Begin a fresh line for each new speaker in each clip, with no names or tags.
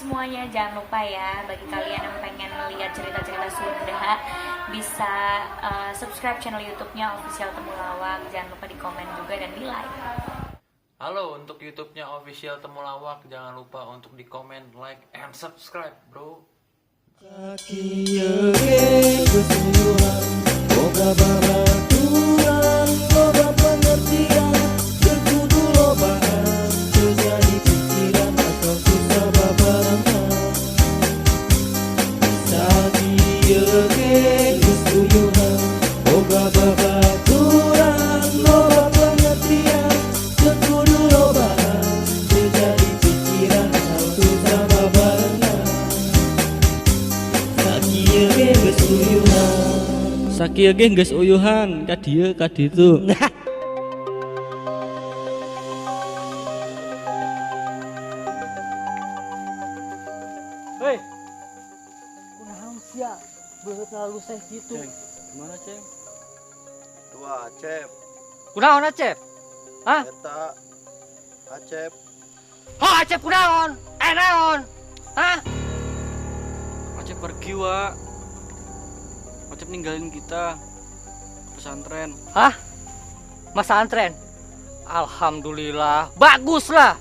semuanya, jangan lupa ya, bagi kalian yang pengen lihat cerita-cerita Sunda bisa subscribe channel YouTube-nya Official Temulawak. Jangan lupa di komen juga dan di like.
Halo, untuk YouTube-nya Official Temulawak, jangan lupa untuk di komen, like, and subscribe, bro.
Sakieu ge geus uyuhan, boga babaturan loba pengertian, teu kudu lobaan, teu jadi pikiran asal susah babarengan. Sakieu ge geus uyuhan, boga babaturan loba pengertian, teu kudu lobaan, teu jadi pikiran asal susah babarengan. Sakieu ge geus uyuhan.
Sakieu ge geus uyuhan ka dieu ka ditu.
Hei. Kunaon sia? Beungeut ngaluseh kitu.
Gimana, Ceng?
Tua Acep,
Kunaon Acep? Hah?
eta Acep.
Oh, Acep kunaon? Eh naon? Hah?
Acep pergi, Wak. Acep ninggalin kita ke pesantren.
Hah? Masantren? Alhamdulillah, bagus lah.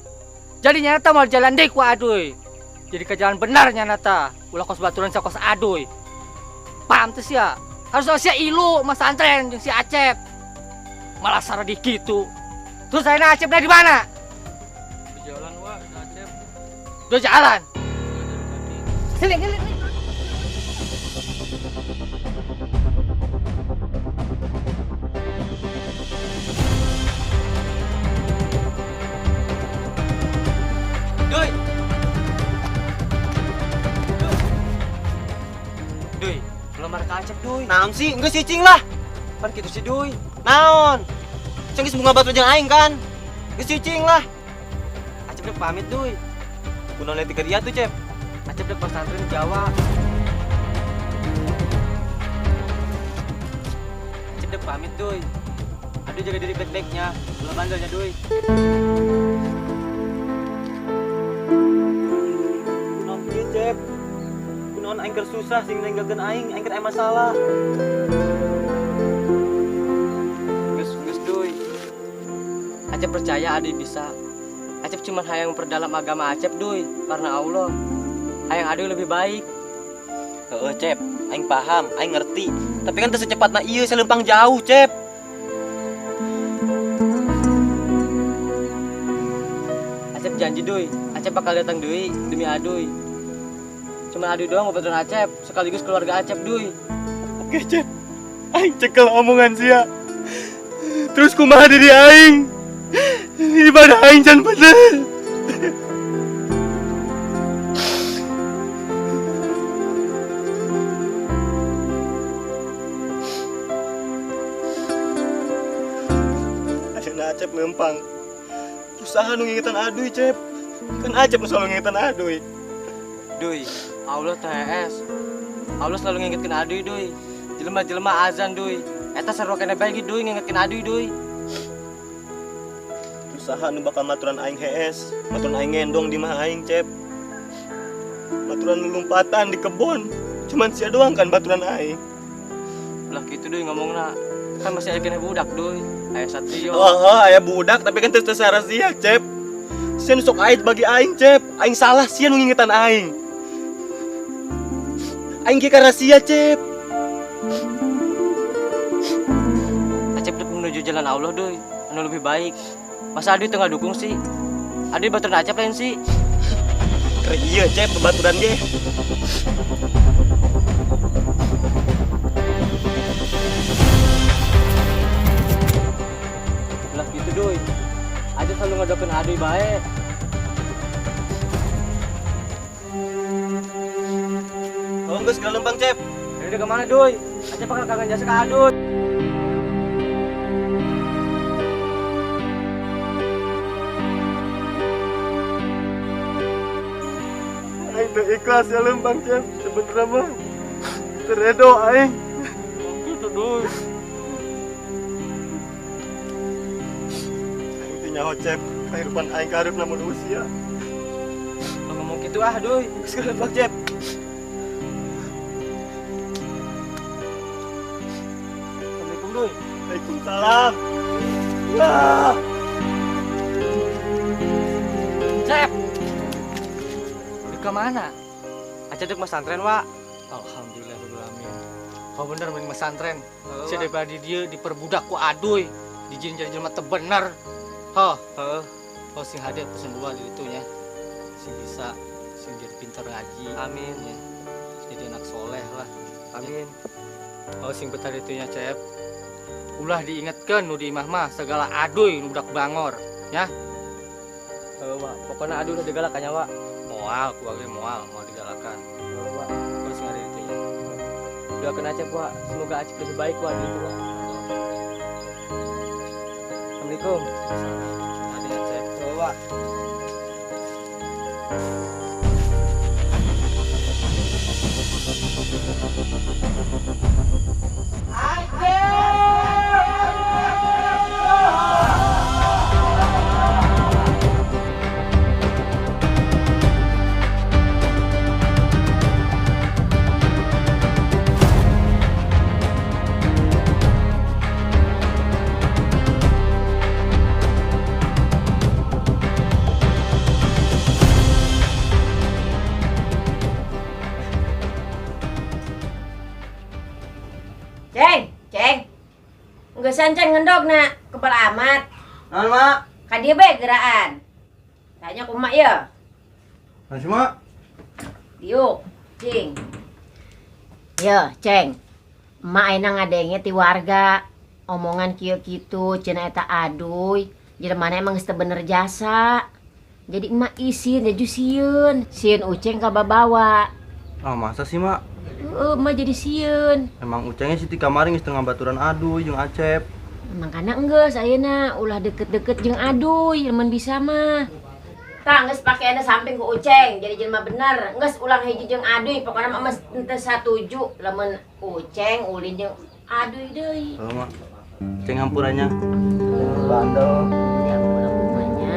Jadi nyata mau jalan deh ku aduy. Jadi ke jalan benar nyata. Ulah kos baturan kos aduy. Paham tuh sia? Harus sia ilu masantren jeung si Acep. Malah saradi gitu. Terus saya Acep dari mana?
Di jalan, Wak, si Acep.
Udah jalan.
Ya, dari tadi.
Sini, sini, sini. Duy. Duy, belum ada Acep, Duy.
Naon sih? Geus cicing lah.
Pan gitu sih, Duy.
Naon? Ceng geus bunga batu jeung aing kan. Geus cicing lah.
Acep udah pamit, Duy.
Kunaon lihat dia tuh, Cep.
Acep udah pesantren di Jawa. Acep udah pamit, Duy. Aduh, jaga diri baik-baiknya. Belum bandelnya, Duy.
Kunaon kieu, Cep? Kunaon aing keur susah sing ninggalkeun aing, aing keur aya masalah.
Geus, geus, Duy. Acep percaya Adi bisa. Acep cuma hayang memperdalam agama Acep, Duy, karena Allah. Hayang Adi lebih baik.
Heeh, Cep. Aing paham, aing ngerti. Tapi kan teu secepatna ieu saleumpang jauh, Cep.
Acep janji, Duy. Acep bakal datang Duy demi Aduy. Cuma Aduy doang ngobrol Acep, sekaligus keluarga Acep, Duy.
Oke, Cep. Aing cekel omongan sia. Terus kumaha diri aing? Ibadah aing can bener. Ayeuna Acep leumpang. Terus saha nu ngingetan Aduy, Cep? Kan Acep nu selalu ngingetan Aduy.
Duy, Allah THS. Allah selalu ngingetin Aduy, Duy. Jelema-jelema azan, Duy. Eta sarua keneh bae ge, Duy, ngingetin Aduy, Duy.
Terus saha nu bakal maturan aing hees, maturan aing ngendong di mah aing, Cep. Maturan lompatan di kebon. Cuman sia doang kan baturan aing.
Lah gitu, Duy, ngomongna. Kan masih aya keneh budak, Duy. Aya Satrio.
Oh, aya budak tapi kan teu sara sia, Cep. Sia nu sok ait bagi aing, Cep. Aing salah sia nu ngingetan aing. Aing ge karena sia, Cep.
Acep dek menuju jalan Allah, Duy. Anu lebih baik. Masa Aduy teu ngadukung sih? Aduy baturan Acep lain sih.
Keur ieu, Cep, bebaturan ge.
Lah gitu, Duy. Acep selalu ngadokeun Aduy bae.
Oh, geus geus lempang, Cep.
Jadi kemana, Duy? Acep bakal kangen jasa ka Aduy.
Aing teu ikhlas ya lempang, Cep. Sebenerna mah teu redo aing.
Gitu, Duy.
Aing teu nyaho, Cep. Kahirupan aing kaharep lamun usia.
Lo ngomong gitu.
Itu ah, Duy.
Geus lepak, Cep.
Assalamualaikum, Duy.
Waalaikumsalam. Ah.
Cep. Ke mana?
Acep dek pesantren, Wak.
Alhamdulillah rabbil alamin. Kau bener main pesantren. Saya daripada dia diperbudak ku aduy, dijin jadi jelema teu bener. Hah,
Heeh.
oh sing hade pesen dua di itu nya. Sing bisa, sing jadi pintar ngaji.
Amin.
Ya. Jadi anak soleh lah.
Amin.
Oh sing betah itu nya, Cep. Ulah diingetkeun nu di imah mah segala aduy nu budak bangor, ya.
Heeh, Wak. Pokoknya aduy udah digalakan nya, Wak.
Moal, ku age moal, moal digalakan.
Heeh, Wak.
Oh sing hade itu nya.
Doakan Acep, Wak. Semoga Acep lebih baik, Wak, gitu, Wak. Assalamualaikum.
Sing hade ya, Cep.
Heeh, Wak.
Ceng, ceng. Geus ceng ngendog na kebal amat.
Naon, Mak?
Ka dieu bae geraan. Tanya ku mak ya.
Naon sih, Mak?
Diuk, cing. Yo, ceng. Emak ayeuna ngadenge ti warga omongan kieu kitu cenah eta aduy. Jelema emang geus teu bener jasa. Jadi emak isin jaju sieun. Sieun uceng kababawa.
Ah, masa sih, Mak?
Heeh, emak jadi sieun.
Emang ucengnya sih ti kamari geus teu ngabaturan aduy jeung Acep.
Makana enggeus ayeuna ulah deket-deket jeung aduy lamun bisa mah. Tah geus pakeana samping ku uceng jadi jelema bener. Geus ulang hiji jeung aduy pokona mah geus teu satuju lamun uceng ulin jeung aduy deui.
Heuh, Mak. Ceng hampurannya. Bandel.
Ya ulang rumahnya.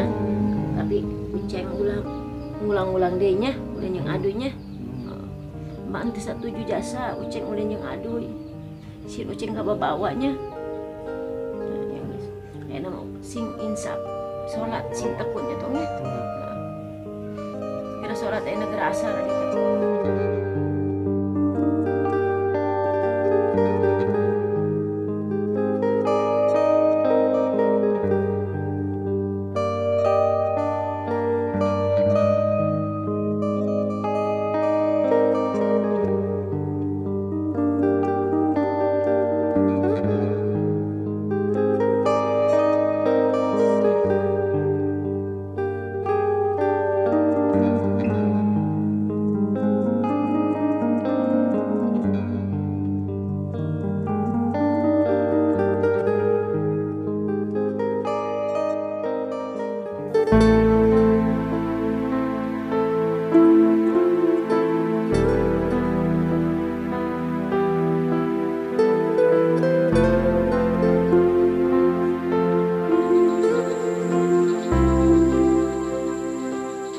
Tapi uceng ulah ngulang-ngulang deui nya ulin jeung aduy nya. Mak teu satuju jasa uceng ulin jeung aduy. Sieun uceng kababawanya. Enak mau sing insaf sholat sing tekun ya tong ya. Kira sholat enak gerak asar gitu.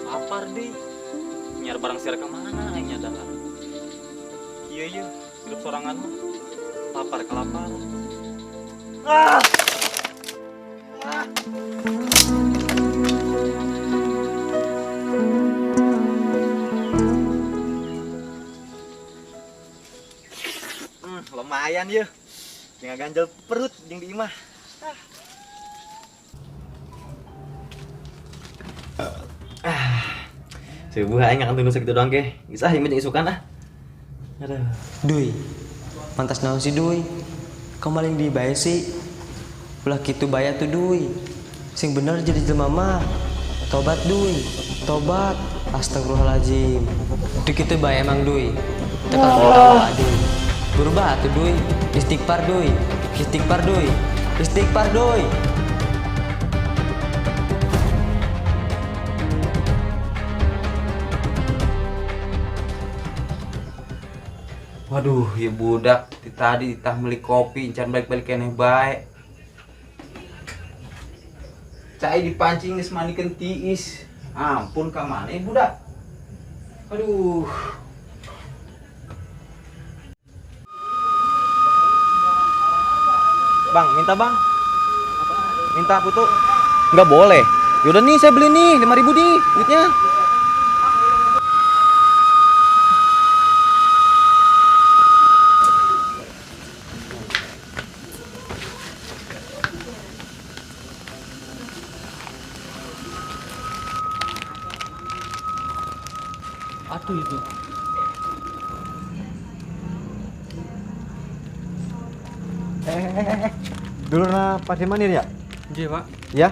Lapar deh. Nyiar barang siar kemana aing dah. Iya iya, hidup sorangan mah. Lapar kelaparan.
Ah! Lumayan ya. Jangan ganjel perut jeung di imah.
Subuh aing akan tunduk sakitu doang ge. Geus ah ieu mah jeung isukan ah. Aduh.
Duy, pantas naon sih Duy? Kau maling di bae sih. Ulah kitu bae atuh Duy. Sing bener jadi jelema mah. Tobat Duy, tobat. Astagfirullahaladzim. Duh kitu bae emang Duy. Tekan oh. Duy. Berubah atuh Duy. Istighfar Duy. Istighfar Duy. Istighfar Duy.
Waduh, ya budak ti tadi tah meuli kopi encan balik-balik keneh bae. Cai dipancing geus mandikeun tiis. Ampun ka mana budak? Aduh.
Bang, minta bang. Minta putu. Nggak boleh. Yaudah nih, saya beli nih 5.000 nih duitnya.
Aduh itu.
Dulu na Pak Demanir ya?
Iya, Pak.
Ya?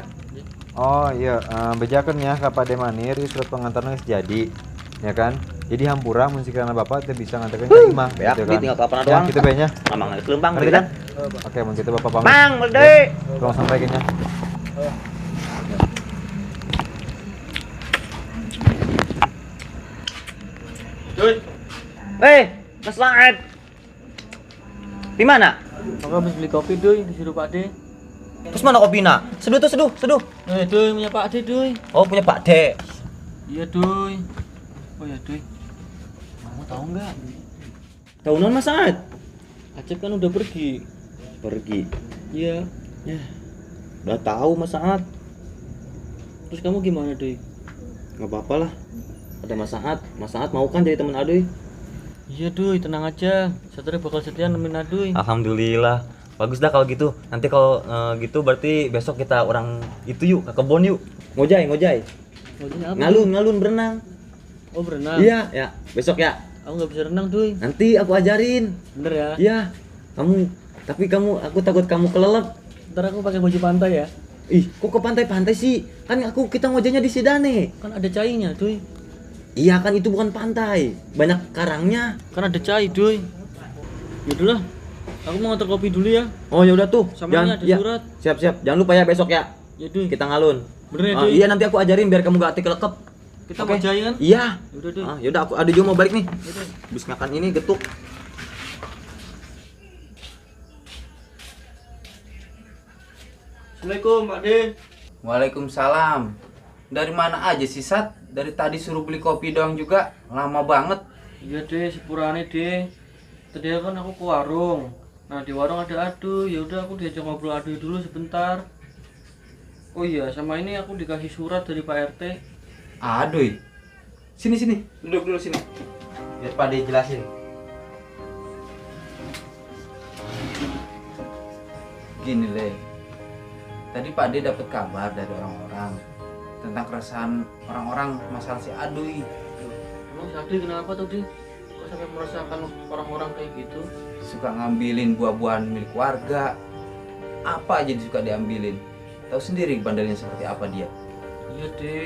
Oh iya, bejakan ya ke Pak Demanir, surat pengantarnya jadi, ya kan? Jadi hampura mun sikirana Bapak teu bisa nganterkeun ka imah
beak
gitu
di
kan.
tinggal kapan
Ya,
doang.
gitu be nya.
Mamang geus leumpang
Ngerti
kan?
kan? Oke, mun kitu Bapak pamit.
Mang, beli.
Tolong sampaikan ya.
Cuy. Mas Laet. Di mana?
Aku habis beli kopi, Duy, disuruh Pak De.
Terus mana kopina? Seduh tuh, seduh, seduh.
Duy, punya Pak De, Duy.
Oh, punya Pak De.
Iya, Duy. Oh ya, Duy. Kamu tahu nggak?
Tahu non Mas Saad?
Acep kan udah pergi.
Pergi.
Iya.
Ya. Udah tahu Mas Saad.
Terus kamu gimana, Duy?
Nggak apa-apa lah. Ada Mas Saad. Mas Saad mau kan jadi teman Aduy?
Iya, Duy, tenang aja. Satria bakal setia nemenin Aduy.
Alhamdulillah. Bagus dah kalau gitu. Nanti kalau gitu berarti besok kita orang itu yuk ke kebun yuk. Ngojay, ngojay.
Ngojay apa?
Ngalun, ngalun berenang.
Oh, berenang.
Iya, ya. Besok ya.
Aku nggak bisa renang, Duy.
Nanti aku ajarin.
Bener ya?
Iya. Kamu, tapi kamu, aku takut kamu kelelep.
Ntar aku pakai baju pantai ya.
Ih, kok ke pantai-pantai sih? Kan aku kita ngojaynya di Sidane.
Kan ada cainya, Duy.
Iya kan itu bukan pantai, banyak karangnya.
Kan ada cai, Duy. Yaudahlah, aku mau nganter kopi dulu ya.
Oh ya udah tuh.
Sama
jangan,
ini ada
ya.
surat.
Siap siap. Jangan lupa ya besok ya.
Ya, Duy.
Kita ngalun.
Bener ya, Duy?
Iya nanti aku ajarin biar kamu gak kelekep.
Kita
Oke.
ngojay kan?
Iya.
Yaudah, Duy.
Ah, yaudah aku ada juga mau balik nih.
Yaudah.
Habis makan ini getuk.
Assalamualaikum, Pak De.
Waalaikumsalam. Dari mana aja sih, Sat? Dari tadi suruh beli kopi doang juga, lama banget.
Iya, De, sepurane, De. Tadi kan aku ke warung. Nah, di warung ada Aduy. Ya udah aku diajak ngobrol Aduy dulu sebentar. Oh iya, sama ini aku dikasih surat dari Pak RT.
Aduy. Sini sini, duduk dulu sini. Biar Pak De jelasin. Gini, Le. Tadi Pak De dapat kabar dari orang-orang tentang keresahan orang-orang masalah si Aduy.
Emang si Aduy kenapa tuh, De? Kok sampai merasakan orang-orang kayak gitu?
Suka ngambilin buah-buahan milik warga. Apa aja suka diambilin. Tahu sendiri bandelnya seperti apa dia.
Iya, De.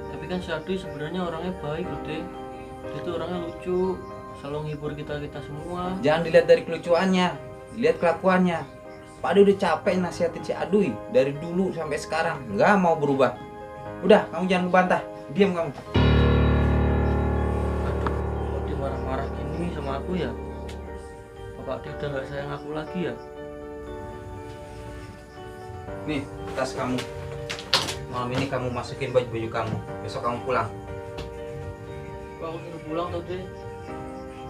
Tapi kan si Aduy sebenarnya orangnya baik loh, De. Dia tuh orangnya lucu, selalu nghibur kita-kita semua.
Jangan dilihat dari kelucuannya, dilihat kelakuannya. Pak De udah capek nasihatin si Aduy dari dulu sampai sekarang, nggak mau berubah. Udah, kamu jangan ngebantah, diam kamu.
Aduh, kok dia marah-marah gini sama aku ya? Bapak dia udah nggak sayang aku lagi ya?
Nih, tas kamu. Malam ini kamu masukin baju-baju kamu. Besok kamu pulang.
Kok aku suruh pulang tuh, De?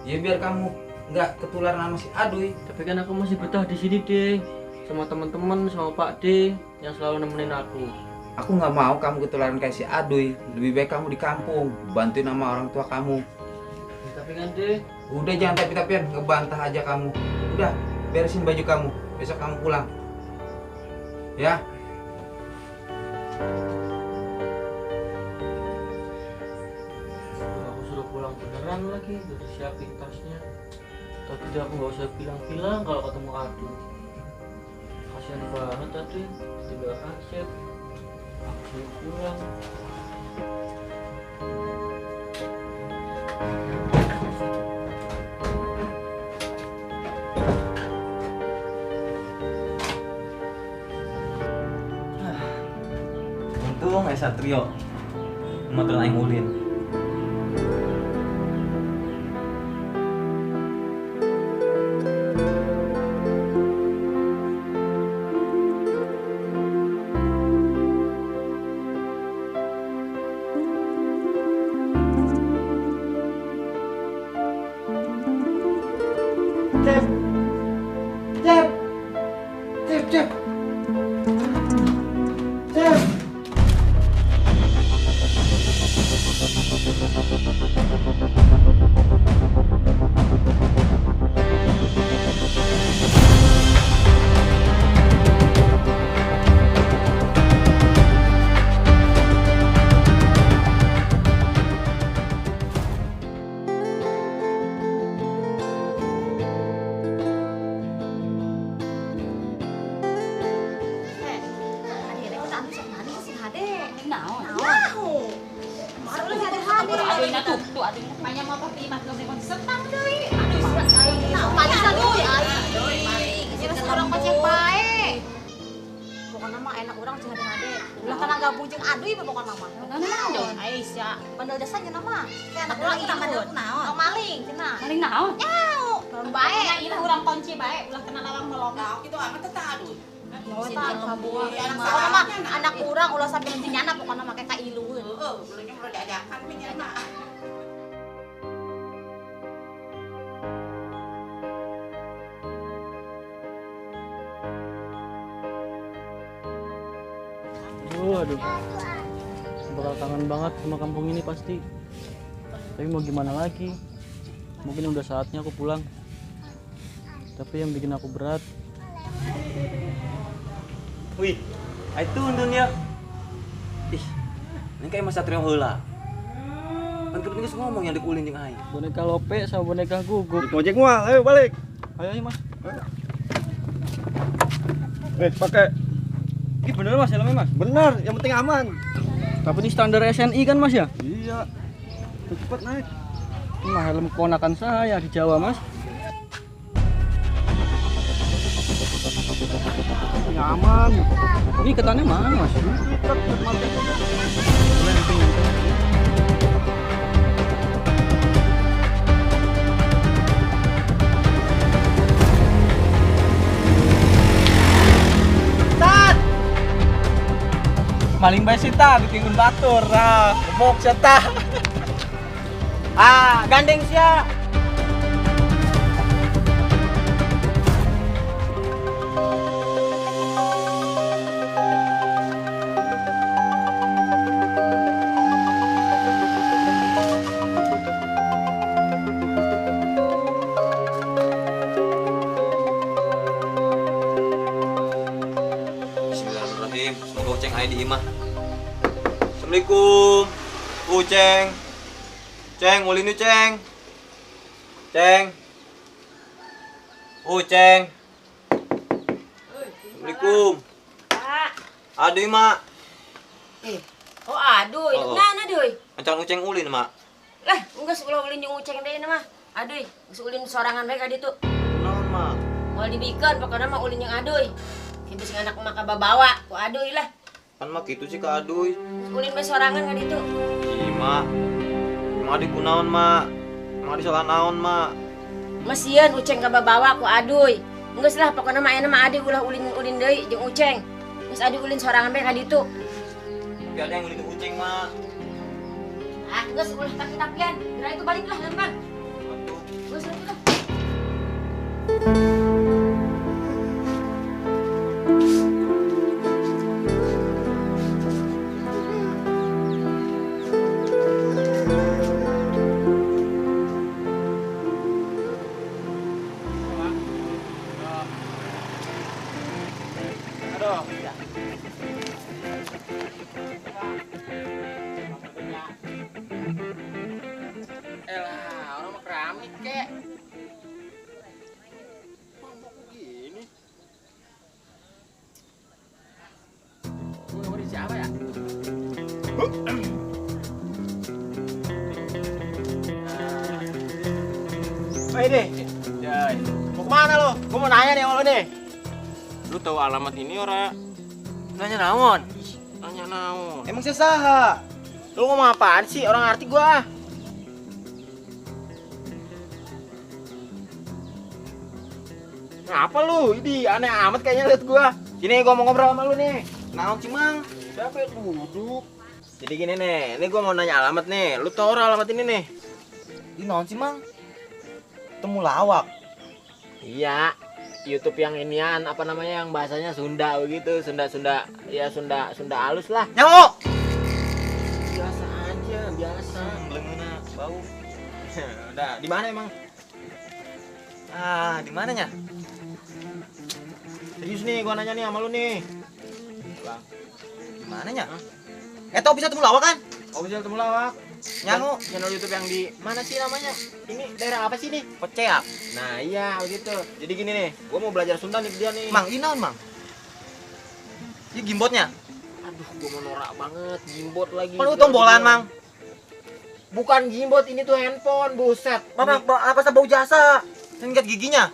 Ya biar kamu nggak ketularan sama si Aduy.
Tapi kan aku masih betah di sini, De. Sama teman-teman, sama Pak De yang selalu nemenin aku.
Aku nggak mau kamu ketularan kayak si Aduy. Lebih baik kamu di kampung, bantuin sama orang tua kamu.
Ya, tapi kan, De.
Udah jangan tapi-tapian, ngebantah aja kamu. Udah, beresin baju kamu. Besok kamu pulang. Ya.
Aku suruh pulang beneran lagi, udah siapin tasnya. Tapi aku nggak usah bilang-bilang kalau ketemu Aduy. Kasihan banget tadi, tinggal Asep. Aku suruh pulang.
Untung Satrio motor aing ulin.
Aduh tuh, tuh aduh. Banyak motor di imah geus setang deui. Aduh, maling aduh aing. Geus urang kocek bae. Pokona mah enak urang jeung hade. Ulah kana gabung jeung aduh ieu pokona mah. Naon? Aisyah, bandel desa nya mah. Anak urang ieu bandel kunaon? Maling cenah. Maling naon? Nyau. Naon bae. Ieu urang kunci bae, ulah kena lawang melong.
Nah, kitu amat teh aduh.
Pokona mah anak urang ulah sampe nyana pokona mah kayak kailueun.
Heeh, belumnya udah diajakan we nyana.
Aduh, bakal kangen banget sama kampung ini pasti. Tapi mau gimana lagi? Mungkin udah saatnya aku pulang. Tapi yang bikin aku berat.
Wih, itu dunia. Ih, ini kayak Mas Satrio heula. Kan kemarin geus ngomong yang dikulin jeung aing.
Boneka lope sama boneka gugup.
Ojek moal, ayo balik.
Ayo, ayo Mas.
Nih, pakai.
Ini bener Mas helmnya Mas?
Bener, yang penting aman.
Tapi ini standar SNI kan Mas ya?
Iya. Cepet naik.
Ini mah helm keponakan saya di Jawa Mas. Ini aman. Ini ketannya mana Mas?
Maling bae sih ta, ditinggun batur. Ah, gebok sia ta. Ah, gandeng sia.
Bismillahirrahmanirrahim. Semoga Uceng aya di imah. Assalamualaikum. Uceng. Ceng, ulin yuk, Ceng. Ceng. Uceng. Assalamualaikum.
Pak.
Aduh, Mak.
Oh, aduh,
Oh.
nah, aduh.
Ancan Uceng ulin, Mak.
Lah, geus ulah ulin jeung Uceng deui mah. Aduh, geus ulin sorangan bae ka ditu.
Naon, Mak?
Moal dibikeun pokona mah ulin jeung aduy. Geus anak mah kababawa ku aduy lah.
Kan mak gitu sih ke aduy.
Geus ulin bae sorangan ka ditu.
Ih, Mak. Emang adik kunaon, Mak? Emang adik salah naon, Mak?
Masieun Uceng kababawa ku aduy. Geus lah pokona mah ayeuna mah aduy ulah ulin-ulin deui jeung Uceng. Geus aduy ulin sorangan bae ka ditu.
Tapi ada yang ulin Uceng, Mak.
Ah, geus ulah tapi-tapian. Geura itu balik lah lempang. Geus lah.
Elah, orang mah keramik kek. Mabok begini. Gua nomor siapa ya?
Hei deh. Mau kemana lo? Gua mau nanya nih sama lo nih.
Lu tahu alamat ini ora?
Nanya naon?
Nanya naon?
Emang saya saha? Lu ngomong apaan sih? Orang ngerti gua. Ngapa lu? Ini aneh amat kayaknya liat gua. Sini gua mau ngobrol sama lu nih.
Naon sih, Mang?
Siapa yang duduk? Jadi gini nih, ini gua mau nanya alamat nih. Lu tau ora alamat ini nih?
Ini naon sih, Mang? Temu lawak.
Iya, YouTube yang inian apa namanya yang bahasanya Sunda begitu, Sunda Sunda ya Sunda Sunda halus lah.
Nyaho.
Biasa aja, biasa.
Leungeuna bau.
Udah, di mana emang?
Ah, di mananya?
Serius nih, gua nanya nih sama lu nih. Bang,
di mananya? Tau bisa temu lawak kan?
Oh, bisa temu lawak.
Nyaho.
Channel YouTube yang di mana sih namanya? Ini daerah apa sih nih?
Koceak.
Nah, iya begitu. Jadi gini nih, gua mau belajar Sunda nih ke dia nih.
Mang, ini naon, Mang? Ini gimbotnya?
Aduh, gua mau norak banget, gimbot lagi.
Kan lu tombolan, Mang.
Bukan gimbot, ini tuh handphone, buset.
Mama, apa sih bau jasa? Nggak giginya?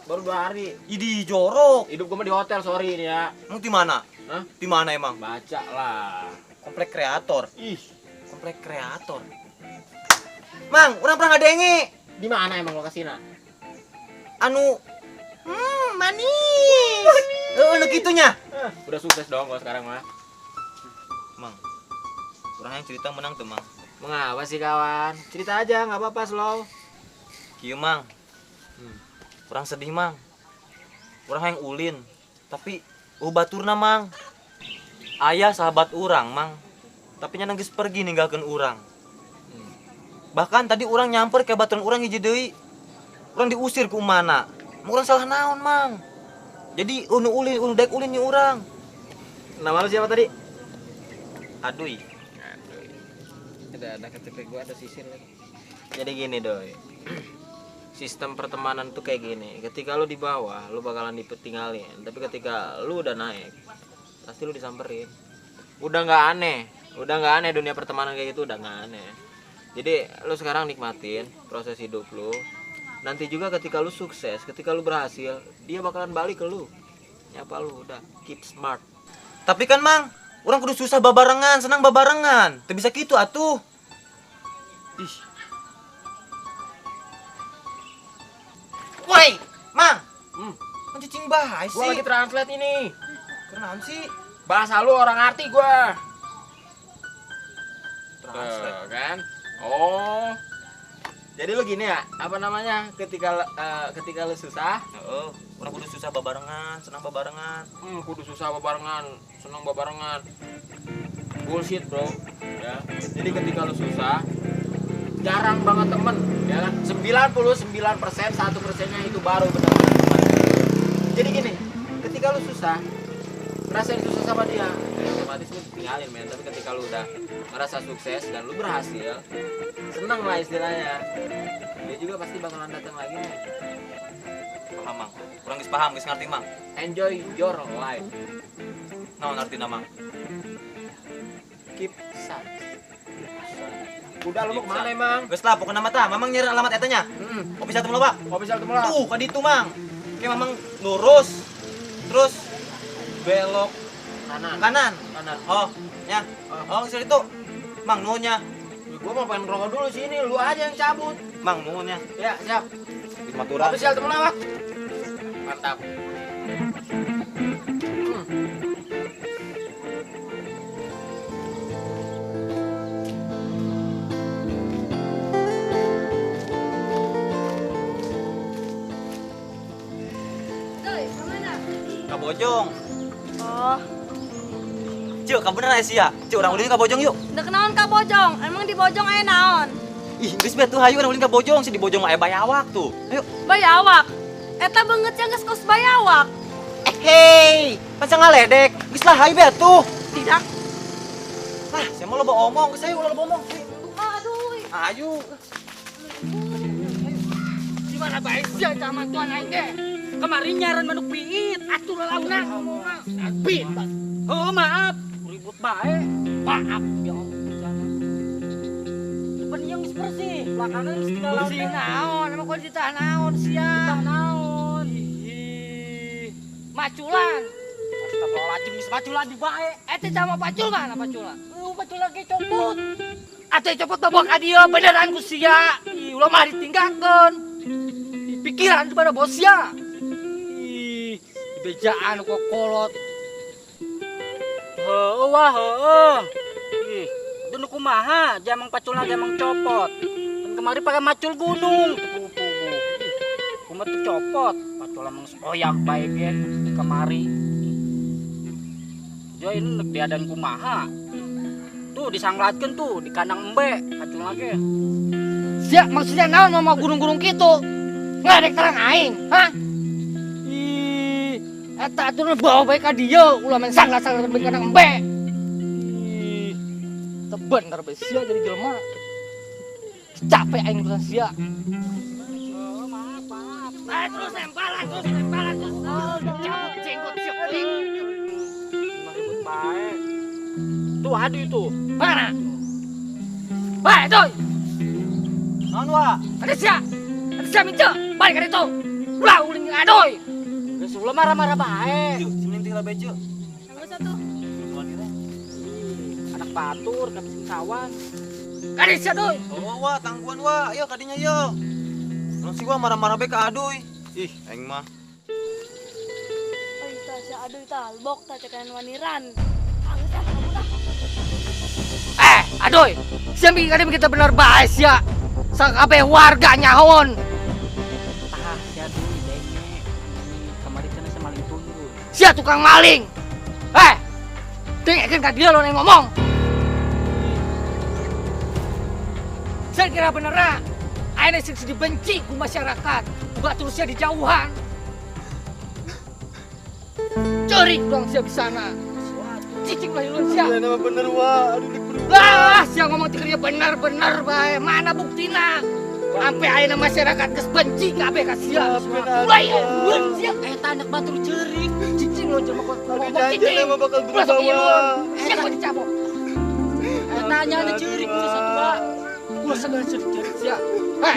Baru 2 hari.
Idi jorok.
Hidup gua mah di hotel, sorry ini ya.
Emang di mana?
Hah?
Di mana emang?
Baca lah.
Komplek kreator.
Ih,
komplek kreator. Mang, orang pernah ngadenge.
Di mana emang lokasinya?
Anu, manis. Manis. Nu kitunya.
Udah sukses dong gua sekarang mah.
Mang, orang yang cerita menang tuh, Mang.
Mengapa sih kawan? Cerita aja, nggak apa-apa slow.
Kieu, Mang. Orang sedih, Mang. Orang yang ulin, tapi baturna, Mang. Ayah sahabat orang, Mang. Tapi nya geus pergi ninggalkeun urang. Bahkan tadi orang nyamper ke baturan urang hiji deui. Urang diusir ku mana? Urang salah naon, Mang? Jadi unu ulin, unu daek ulin nya urang.
Nama lu siapa tadi?
Aduy.
Ada KTP gua, ada sisir lagi. Jadi gini, Doi. Sistem pertemanan tuh kayak gini. Ketika lu di bawah, lu bakalan ditinggalin. Tapi ketika lu udah naik, pasti lu disamperin. Udah nggak aneh. Udah nggak aneh dunia pertemanan kayak gitu, udah nggak aneh. Jadi lu sekarang nikmatin proses hidup lu. Nanti juga ketika lu sukses, ketika lu berhasil, dia bakalan balik ke lu. Nyapa lu, udah keep smart.
Tapi kan, Mang, orang kudu susah babarengan, senang babarengan. Teu bisa kitu atuh. Ih. Woi, Mang. Kan cicing bae sih.
Gua lagi translate ini.
Kenaon sih?
Bahasa lu orang ngerti gua.
Translate.
Tuh, kan? Oh. Jadi lu gini ya, apa namanya? Ketika ketika lu susah,
heeh, orang kudu susah babarengan, senang babarengan.
Kudu susah babarengan, senang babarengan. Bullshit, bro. Ya. Jadi ketika lu susah, jarang banget temen, ya kan? 99%, 1%-nya itu baru benar-benar temen. Jadi gini, ketika lu susah, ngerasain susah sama dia, ya otomatis lu tinggalin, men. Tapi ketika lu udah ngerasa sukses dan lu berhasil, seneng lah istilahnya. Dia juga pasti bakalan datang lagi, men.
Paham, Mang. Kurang geus paham, geus ngerti, Mang.
Enjoy your life.
Naon artina, Mang?
Keep safe. Udah lu mau kemana emang?
Geus lah pokokna mah tah, Mamang nyari alamat eta nya. Official Temulawak.
Official Temulawak.
Tuh, ka ditu, Mang. Kayak Mamang lurus terus belok
kanan.
Kanan.
Kanan.
Oh, ya. Oh, geus itu. Mang nuhun nya.
Gua mau pengen rokok dulu sini, lu aja yang cabut.
Mang nuhun nya.
Ya, siap.
Maturan.
Official Temulawak. Mantap.
Ka Bojong.
Oh.
Cuk, ka bener sia. Cuk, urang ulin ka Bojong yuk.
Dek naon ka Bojong? Emang di Bojong aya naon?
Ih, geus bae tuh hayu urang ulin ka Bojong, si di Bojong mah aya bayawak tuh. Ayo.
Bayawak. Eta beungeut nya geus kos bayawak.
Hei, panca ngaledek. Geus lah hayu bae tuh.
Tidak.
Lah, sia mah loba omong, geus hayu ulah loba omong.
Aduh.
Ayo.
Di mana bae sia zaman tuan aing ge? Kemarin nyaran manuk piit, atuh lalauna ngomongna. Piit. Oh, maaf. Ribut bae. Maaf ya Allah. Depan yang geus bersih, belakangan geus tinggal
Bersih naon, emang kau ditah naon sia?
Ditah naon? Ih, maculan. Astagfirullahaladzim, geus maculan di bae.
Eta sama pacul mana paculan?
Pacul lagi copot. Atuh copot bawa ka dieu beneran ku sia. Ih, ulah mah ditinggalkeun. Pikiran pada bos sia. Ih, bejaan kok kolot.
Heuh wah heuh. Ih, itu kumaha, jamang pacul lagi emang copot. Kan kemarin pakai macul gunung, pugu-pugu. Ih, kumaha tuh copot, pacul emang oyak bae ge kemari. Jo ini nek diadan kumaha. Tuh disanglatkeun tuh di kandang embe pacul lagi.
Sia maksudnya naon mau gunung-gunung kitu? Ngadek terang aing, hah? Ih, eta atuh bawa bae ka dieu, ulah main sanglat-sanglat di kandang embe. Ih, teu bener bae sia jadi jelema. Capek aing urusan sia.
Oh, maaf, maaf.
Terus lemparan, terus lemparan, terus. Cabut jenggot sia kuring.
Ribut bae. Tuh adu itu.
Mana? Bae, doi.
Naon wa?
Ada sia. Ada sia mince. Balik ka ditu. Ulah ulin jeung adoy.
Geus ulah marah-marah bae.
Yuk, sini teh lah bejo.
Geus atuh.
Anak batur ka kawan.
Kadi sia doy.
Oh wa, tangguan wa. Ayo kadinya yo. Naon sih wa marah-marah bae ka aduy. Ih, aing mah.
Oh itu si aduy tah, lebok tah cekan waniran. Anggeus ah kamu tah.
Eh, adoy. Sia bikin kadi kita bener bae sia. Sakabeh warga nyahoon.
Tah si aduy denge. Kamari cenah si maling tunggul.
Sia tukang maling. Eh, dengekeun ka dia lo yang ngomong. Saya kira bener ah. Ayeuna sing dibenci ku masyarakat. Batur sia dijauhan. Ceurik dong sia di sana. Cicing lah ilun sia.
Iya nama bener wa, aduh dik berubah.
Lah, sia ngomong tikirnya bener-bener bae. Mana buktina? Sampai ayeuna masyarakat geus benci kabeh ka sia. Mulai ilun sia.
Eta anak batur ceurik.
Cicing lo jelema kok
Aduh
ngomong
janji
cicing.
nama bakal
Ulah
berubah
sok
wa.
ilun. Sia kok dicabok.
Eta nya anu ceurik geus atuh wa.
Ulah segala ceurik-ceurik sia. Heh,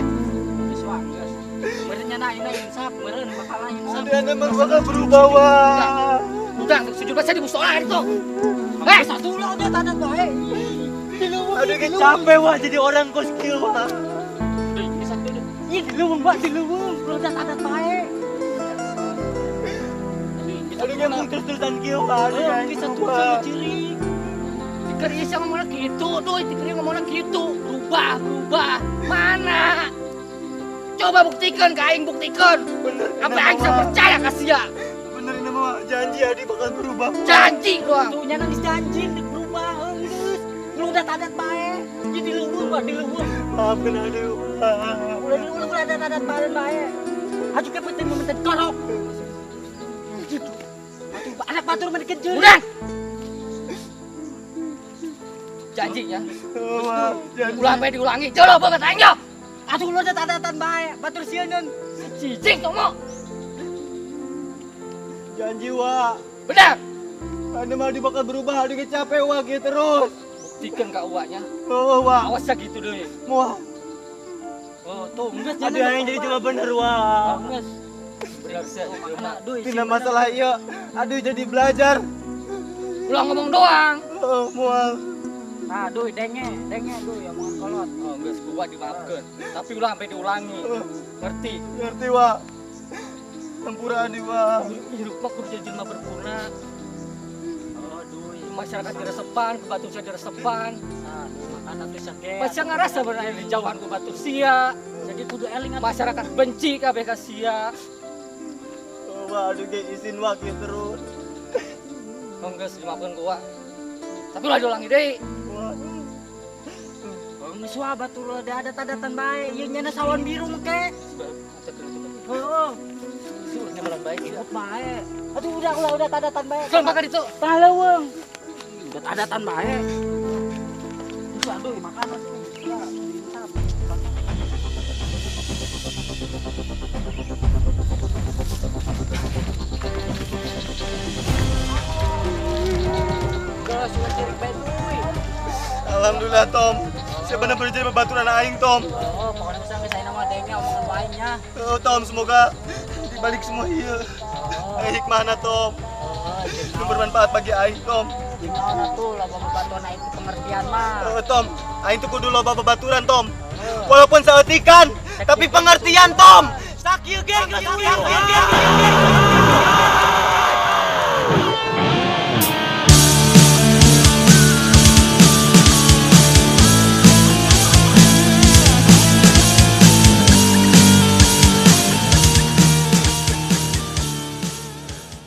Geus wa geus. Meureun nya ayeuna insaf, meureun bakal insaf.
Aduh nama bakal berubah wa.
udah sujud saya di musola itu. Eh,
Satu lah udah tadat bae.
Aduh ge capek wa jadi orang kos kieu wa.
Ih, di leuweung, Pak, di leuweung. Udah tadat bae.
Aduh ge mung terus-terusan kieu wa. Aduh
Eh,
aing
bisa tuh
berubah.
sama ceurik.
Tikeri sia ngomongnya gitu, tuh tikeri ngomongnya gitu. Berubah, berubah. Mana? Coba buktikan ke aing buktikan.
Bener
Sampai aing bisa percaya ka sia.
Bener nama wa, janji Adi bakal berubah.
Janji doang.
Tuh nya nangis janji dik berubah, heuh geus. Lu udah tadat bae. Jadi di leuweung, Pak, di leuweung.
Maafkan Adi wa.
Udah di leuweung udah tadat bae bae. Aju ke penting menten korok. Atuh anak batur mah dikejeun.
Udah. Janji ya.
Wa, janji.
Ulah sampai diulangi. Jolo banget aing yo.
Atuh lu udah tadatan bae, batur sieun.
Cicing tomo.
Janji wa.
Benar.
Adi mah Adi bakal berubah, Adi ge capek wa kieu terus.
Buktikan ka uaknya.
Oh wa.
Awas ya gitu deh.
Wah,
Oh, tuh geus
Aduh aing jadi cuma bener wa.
Geus.
Benar sia jelema.
Tina masalah ieu, aduh jadi belajar.
Ulah ngomong doang.
Oh, mual.
Nah, duy denge, denge duy omongan kolot.
Oh, geus gua dimaafkeun. Tapi ulah sampai diulangi. Ngerti?
Ngerti wa. Hampura Adi wa.
Hidup mah kudu jadi jelema berguna.
Oh, duy.
Masyarakat diresepan, ku batur sia diresepan.
Nah, makan atuh sage.
Pasti ngerasa berada di jauhan ku batur sia.
Jadi kudu eling atuh.
Masyarakat benci kabeh ka sia.
Oh, wa aduh ge izin wa kieu terus.
Oh, geus dimaafkeun gua. Tapi ulah diulangi deui.
Wah.
Oh, geus wa batur udah ada tadatan bae. Ieu nyana salon biru engke. Heeh.
Suruhnya malam baik ya.
Ikut bae. Atuh udah ulah udah tadatan bae.
Kalau makan itu.
Tah leuweung. Udah tadatan bae. Aduh, aduh makan atuh. Ya, insaf. Geus ulah ceurik bae duy.
Alhamdulillah Tom. Saya benar-benar jadi babaturan aing Tom.
Oh, pokoknya mah geus ayeuna mah denge omongan wae nya.
Oh, Tom semoga dibalik semua ieu.
Oh,
Hikmahna Tom.
oh,
Itu bermanfaat bagi aing Tom.
jeung naon atuh loba babaturan aing teh pengertian mah.
Oh, Tom, aing tuh kudu loba babaturan Tom. Walaupun saeutikan, tapi pengertian Tom. Sakieu geng, sakieu geng.